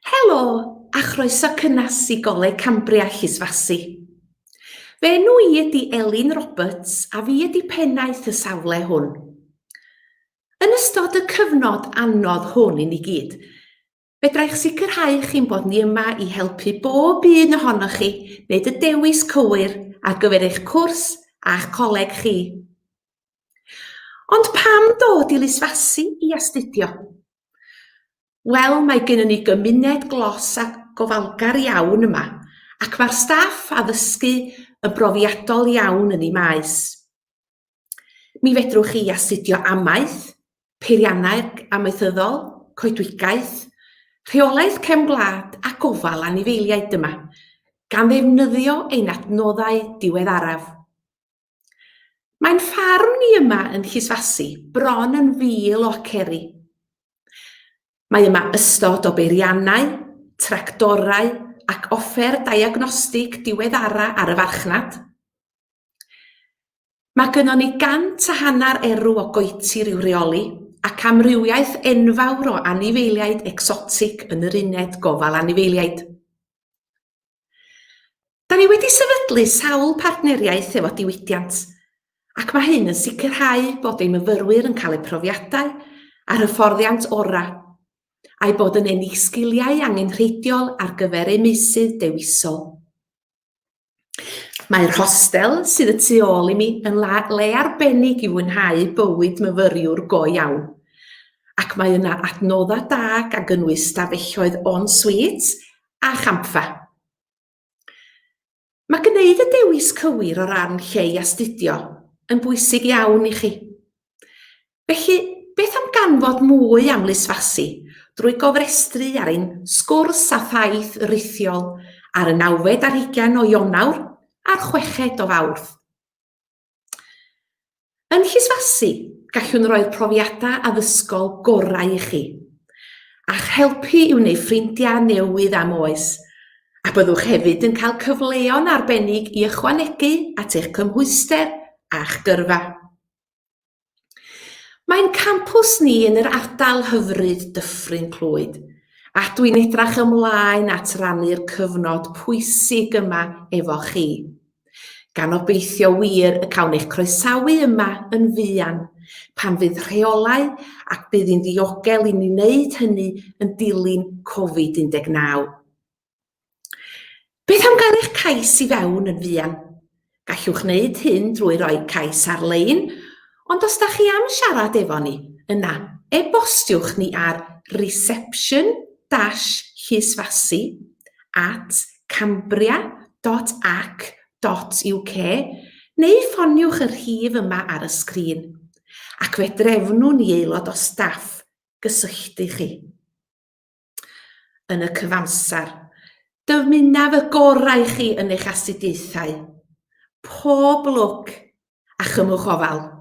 Helo, a chroeso cynnes i Goleg Cambria Llysfasi. Fy enw i ydy Elin Roberts a fi ydy pennaeth y safle hwn. Yn ystod y cyfnod anodd hwn i ni gyd, fedrai'ch sicrhau chi'n bod ni yma i helpu bob un ohonoch chi wneud y dewis cywir ar gyfer eich cwrs a'ch coleg chi. Ond pam dod i Lysfasi i astudio? Wel, mae gennym ni gymuned glos a gofalgar iawn yma, ac mae'r staff addysgu yn brofiadol iawn yn eu maes. Mi fedrwch chi astudio amaeth, peirianneg amaethyddol, coedwigaeth, rheolaeth cefn gwlad a gofal anifeiliaid yma, gan ddefnyddio ein adnoddau diweddaraf. Mae'n ffarm ni yma yn Llysfasi bron yn fil o aceri. Mae yma ystod o beiriannau, tractorau ac offer diagnostig diweddara ar y farchnad. Mae gynnon ni 150 erw o goetir i'w reoli ac amrywiaeth enfawr o anifeiliaid egsotig yn yr uned gofal anifeiliaid. Da ni wedi sefydlu sawl partneriaeth efo diwydiant, ac mae hyn yn sicrhau bod ein myfyrwyr yn cael eu profiadau a'r hyfforddiant orau, a'u bod yn ennill sgiliau angenrheidiol ar gyfer eu meysydd dewisol. Mae'r hostel sydd y tu ôl i mi yn le arbennig i fwynhau bywyd myfyriwr go iawn, ac mae yna adnoddau da gan gynnwys stafelloedd en-suite a champfa. Mae gwneud y dewis cywir o ran lle i astudio yn bwysig iawn i chi. Felly, beth am ganfod mwy am Lysfasi drwy gofrestru ar ein sgwrs a thaith rithiol ar y nawfed ar hugain o Ionawr a'r chweched o Fawrth? Yn Llysfasi, gallwn roi'r profiadau addysgol gorau i chi, a'ch helpu i wneud ffrindiau newydd am oes, a byddwch hefyd yn cael cyfleon arbennig i ychwanegu at eich cymhwyster a'ch gyrfa. Mae'n campws ni yn yr ardal hyfryd Dyffryn Clwyd, a dwi'n edrach ymlaen at rannu'r cyfnod pwysig yma efo chi. Gan obeithio wir y cawn eich croesawu yma yn fuan, pan fydd rheolau ac bydd hi'n ddiogel i ni wneud hynny yn dilyn Covid-19. Beth am gael eich cais i fewn yn fuan? Gallwch wneud hyn drwy roi cais ar-lein, ond os da chi am siarad efo ni, yna e-bostiwch ni ar reception-llysfasi at cambria.ac.uk neu ffoniwch y rhif yma ar y sgrin, ac fe drefnwn i aelod o staff gysylltu chi. Yn y cyfamser, dymunaf y gorau i chi yn eich astudiaethau. Pob lwc a chymwch ofal.